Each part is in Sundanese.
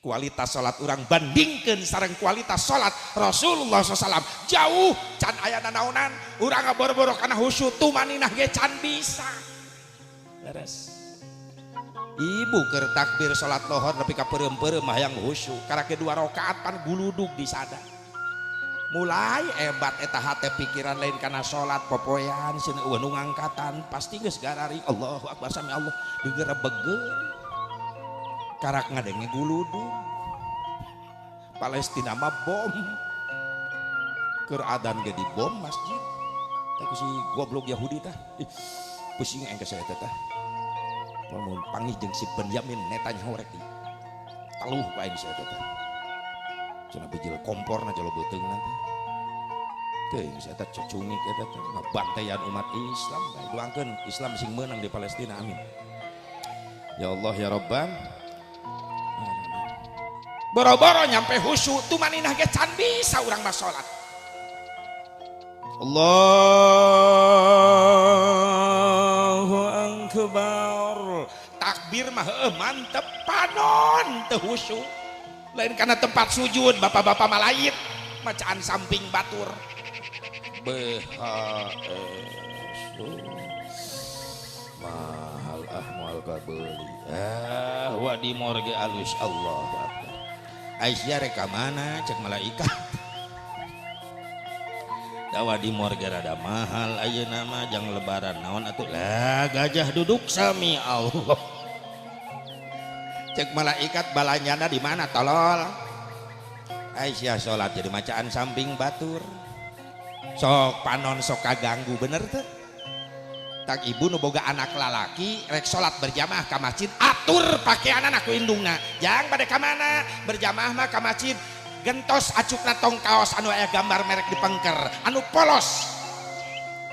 Kualitas salat urang bandingkeun sareng kualitas salat Rasulullah SAW jauh, can aya nanaonan. Urang ngaboro-boro kana khusyuk, tumaninah ge can bisa. Leres. Ibu keur takbir salat lohor nepi ka peureum-peureum hayang khusyuk, karake 2 rakaat pan guludug di sada. Mulai hebat eta hate, pikiran lain kana salat, popoean cenah eueuh nu ngangkatan, pasti geus gararing Allahu akbar sami Allah digerebegeun. Karak ngadenge guludug. Palestina mah bom. Keur adan ge dibom masjid. Tah si goblok Yahudi tah. Ih, pusing aing ka saya teh. Mun panggih jeung si Benyamin Netanyahu rek di teluh ku aing saya teh. Cenah bijil komporna jalo beuteungna teh. Teuing saya teh cecungik eta teh ngabantaian umat Islam. Doakeun Islam sing meunang di Palestina, amin. Ya Allah ya Rabban. Boro-boro nyampe khusyuk, tumaninah ge can bisa urang mah salat. Allahu akbar. Takbir mah heueuh mantep, panon teu khusyuk. Lain karena tempat sujud bapak-bapak malait macaan samping batur. BHS. Mahal ah moal kabeuli. Ah wa di morge alus Allahu akbar. Aisyah rek ka mana cek malaikat. Dawa di morge rada mahal ayeuna mah jang lebaran naon atuh lah gajah duduk sami Allah. Cek malaikat balanyana di mana tolol. Aisyah salat jadi macaan samping batur. Sok panon sok kaganggu bener teu? Tak ibu nu boga anak lalaki rek salat berjamaah ka masjid atur pakaian anak ku indungna. Jang bade ka mana berjamaah mah ka masjid gentos acukna tong kaos anu aya gambar merek di pengker anu polos.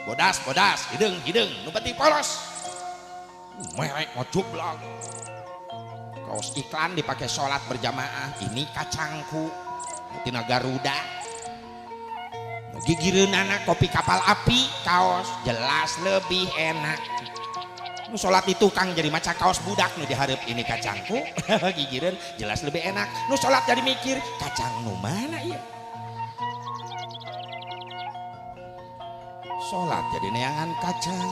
Bodas bodas hideung hideung nu penting polos. Merek ngojublak. Kaos iklan dipakai salat berjamaah ini kacangku tina Garuda. Gigireunana kopi kapal api kaos jelas lebih enak. Nu salat di tukang jadi maca kaos budak nu dihareup ini kacangku gigireun jelas lebih enak. Nu salat jadi mikir kacang nu mana ieu. Salat jadi neangan kacang.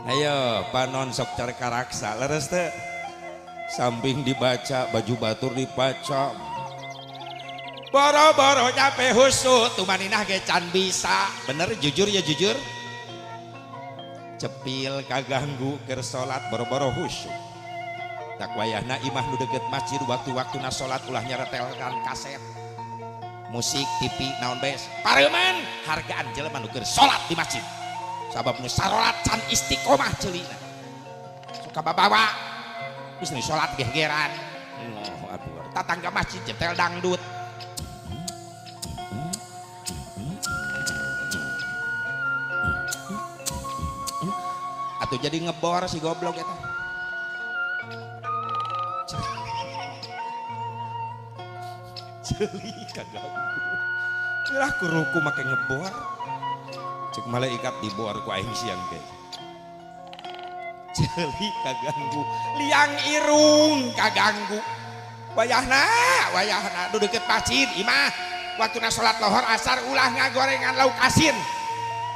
Ayo panon sok carkaraksa leres teu? Samping dibaca baju batur dibaca. Boro-boro nyampe khusyuk tumaninah ge can bisa. Bener jujur ya jujur. Cepil kaganggu keur salat boro-boro khusyuk. Tak wayahna imah nu deukeut masjid waktu-waktuna salat ulah nyaretelkan kaset. Musik TV naon bae. Pareuman hargaan jelema nu keur salat di masjid. Sabab nu sarolat can istiqomah ceulina. Suka babawa geus nu salat gegeran. Allahu akbar. Tatangga masjid nyetel dangdut. Atau jadi ngebor si goblok eta. Ceuli kaganggu. Lah kuruku make ngebor. Cek malaikat dibor ku aing siang ge. Ceuli kaganggu, liang irung kaganggu. Wayahna, wayahna nu deukeut masjid imah waktuna salat lohor asar ulah ngagorengan lauk asin.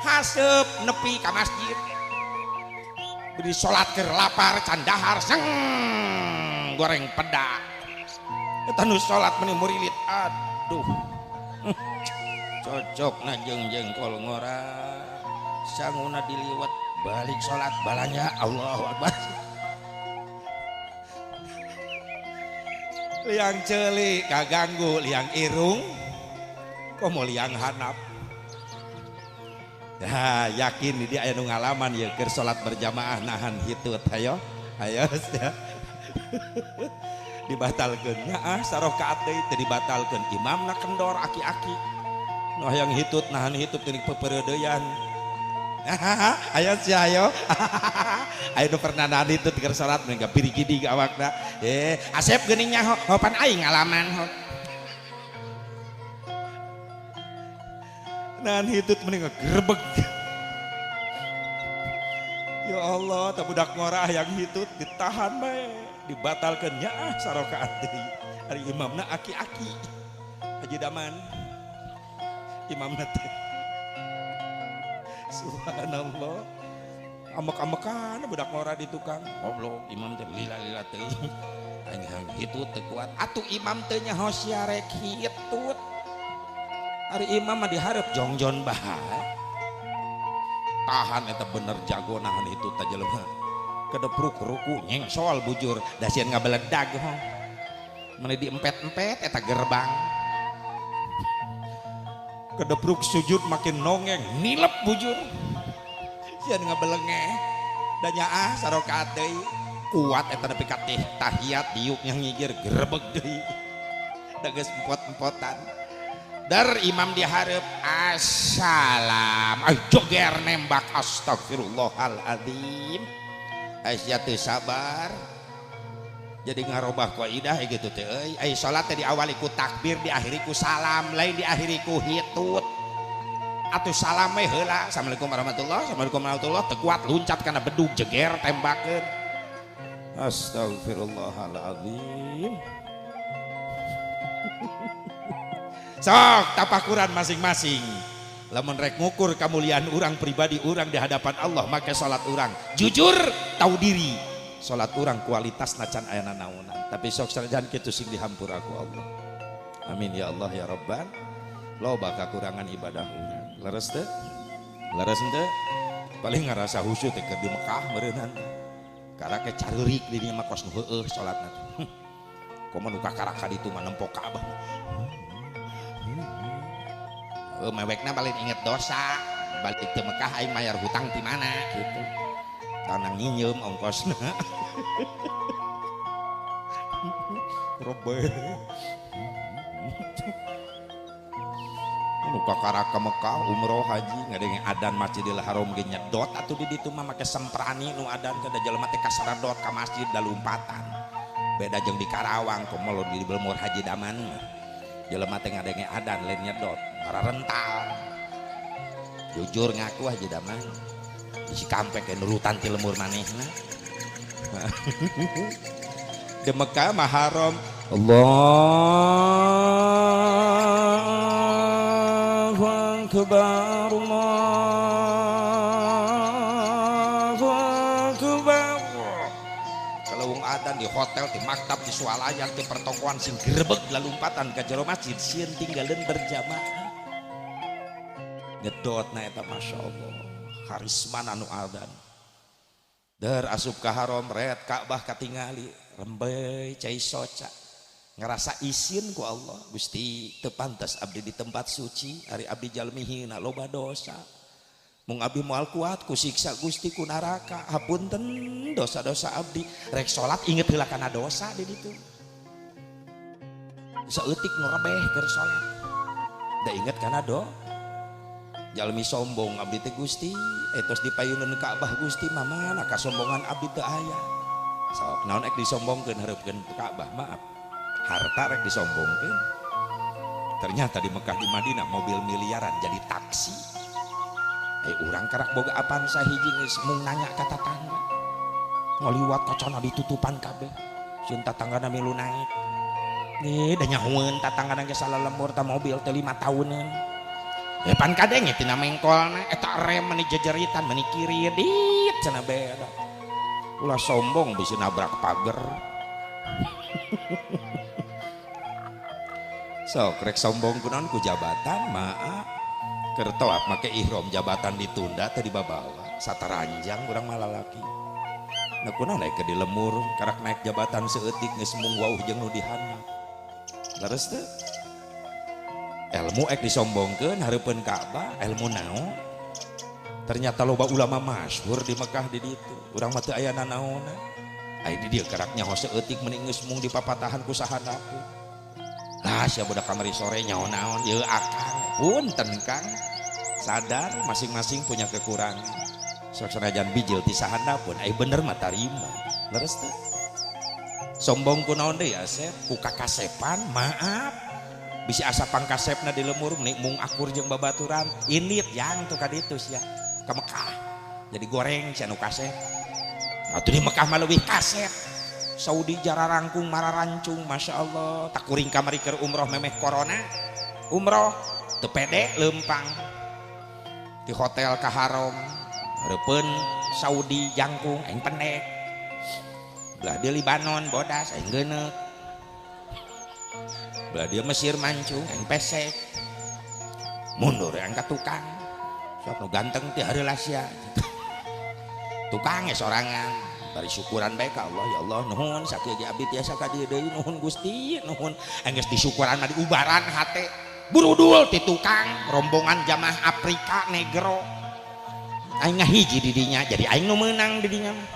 Haseup nepi ka masjid. Beri salat keur lapar can dahar seng goreng peda. Eta nu salat meni murilit aduh. Cocok na jeung jengkol ngora. Sanguna diliwet balik salat balanja Allahu akbar. Liang ceuli kaganggu liang irung komo liang hanap. Nah, yakin di dia aya nu ngalaman ya keur salat berjamaah nahan hitut ayo ayo ya. Dibatalkeun ah sarakaat deui teu dibatalkeun imamna kendor aki-aki nu hayang hitut nahan hitut geuning pepereudeuyan. Ayo sia ayo. Ayo nu pernah nahan hitut keur salat mah gapirigidi awakna. Asep geuning nyaho hopan aing ngalaman ho. Nahan hitut mending ngegerebeg. Ya Allah, tah budak ngora yang hitut ditahan bae, dibatalkeun nyaah sarakaat deui. Ari imamna aki-aki. Haji Daman. Imamna teh. Subhanallah. Amek-amekan budak ngora di tukang. Goblok, imam teh lila-lila teuing. Aing hayang hitut teu kuat. Atuh imam teh nyaho sia rek hitut. Ari imam mah dihareup jongjon bae. Tahan eta bener jago nahan itu ta jelema. Kedepruk ruku nyengsol bujur da sieun ngabeledag hong. Meni diempet-empet eta gerbang. Kedepruk sujud makin nongeng nilep bujur. Sieun ngabelengeh. Da nyaah sarakaat deui. Kuat eta nepi ka tahiyat diuk yang ngigir grebeg deui. Da geus empot-empotan. Dar imam dihareup assalam ay joger nembak astagfirullahaladzim. Aisyah teu sabar jadi ngarobah kaidah gitu teh euy. Ai salat teh diawali ku takbir diakhiri ku salam lain diakhiri ku hitut. Atuh salam we heula assalamualaikum warahmatullahi assalamualaikum warahmatullahi teu kuat luncat kana bedug jeger tembakeun astagfirullahaladzim. Sok tapakuran masing-masing. Lamun rek ngukur kemuliaan urang pribadi urang di hadapan Allah maka salat urang jujur tahu diri. Salat urang kualitas nacan aya nanaonan. Tapi sok sanajan kitu sing dihampura ku Allah. Amin ya Allah ya Rabbal. Loba kakurangan ibadah urang. Leres teu? Leres henteu? Paling ngarasa khusyuk teh keur di Mekah meureunnan. Karake careurik di dinya mah kos nu heueuh salatna teh. Komo nu kakaraka ditu mah nempo Ka'bah. Mewekna paling inget dosa balik ke Mekah aing mayar hutang di mana gitu tanang nyinyem ongkosna robe nu kakaraka Mekah umroh haji ngadenge adan Masjidil Haram ge nyedot atuh di ditu mah make semprani nu adan kada jelema teh kasaradot ka masjid da lumpatan beda jeung di Karawang komo di Belmur Haji Daman jelema teh ngadenge adan lain nyedot rental jujur ngaku aja Daman isi kampek yang nurutan ti lemur manehna di Mekah mah haram Allahu akbar Allahu akbar. Kalau wong adan di hotel di maktab di swalayan di pertokoan sing grebeg lalumpatan ka jero masjid sieun tinggalin berjamaah nyedot na eta Masya Allah karisma anu adan der asup ka haram red Ka'bah katingali rembey cai soca ngerasa isin ku Allah Gusti teu pantes abdi di tempat suci ari abdi jalmi hina loba dosa mung abdi moal kuat ku siksa Gusti ku neraka hapunten dosa-dosa abdi rek salat inget heula kana dosa di ditu saeutik nu rebeh keur salat da inget kana do jalmi sombong abdi teh Gusti etos dipayuneun Ka'bah Gusti mamana kasombongan abdi teu aya sok naon ek disombongkeun hareupkeun Ka'bah maaf harta rek disombongkeun ternyata di Mekah di Madinah mobil miliaran jadi taksi urang karak boga Avanza hiji geus mung nanya ka tatangga ngaliwat kacana ditutupan kabeh sieun tatanggana milu naik nih da nyahoeun tatanggana ge salalembur ta mobil teh 5 tahuneun pan kadenge tina mengkolna eta rem meni jejeritan meni kiri dit cenah beda ulah sombong bisa nabrak pager. Sok rek sombong kunaon ku jabatan maaf keur toap make ihram jabatan ditunda teh dibabawa sataranjang urang mah lalaki. Nah kunaon naik ke di lemur karak naik jabatan seeutik geus mung wauh jeung nu dihandap. Leres teu? Ilmu ek disombongkeun hareupeun Ka'bah ilmu naon? Ternyata loba ulama masyhur di Mekah di ditu. Urang mah teu aya nanaonna. Ai di dieu karak nyaho seeutik meni geus mung dipapatahan ku sahandapeun. Lah sia budak kamari sore nyaho naon? Yeuh akang, punten Kang. Sadar masing-masing punya kekurangan. Sok sanajan bijil ti sahandapeun ai bener mah tarima. Leres teu? Sombong ku naon deui Asep? Ku kakasepan, maaf. Bisi asa pangkasepna di lemur meni mung akur jeung babaturan. Indit yang tuh ka ditu sia. Ka Mekah. Jadi goreng si anu kasep. Atuh di Mekah mah leuwih kasep. Saudi jararangkung mararancung, Masya Allah. Tak kuring kamari keur umroh memeh corona. Umroh teu pede leumpang. Di hotel ka Haram, hareupeun Saudi jangkung aing pendek. Belah dia Libanon bodas aing geuneuk. Belah dia Mesir mancung aing pesek. Mundur aing ka tukang. Sok nu ganteng teh heula sia. Tukang ge sorangan. Bari syukuran bae ka Allah, ya Allah nuhun sakieu ge abdi tiasa ka dieu deui, nuhun Gusti, nuhun. Aing geus disyukuran mah diubaran hate. Burudul ti tukang rombongan jamaah Afrika negro. Aing ngahiji di dinya, jadi aing nu meunang di dinya mah.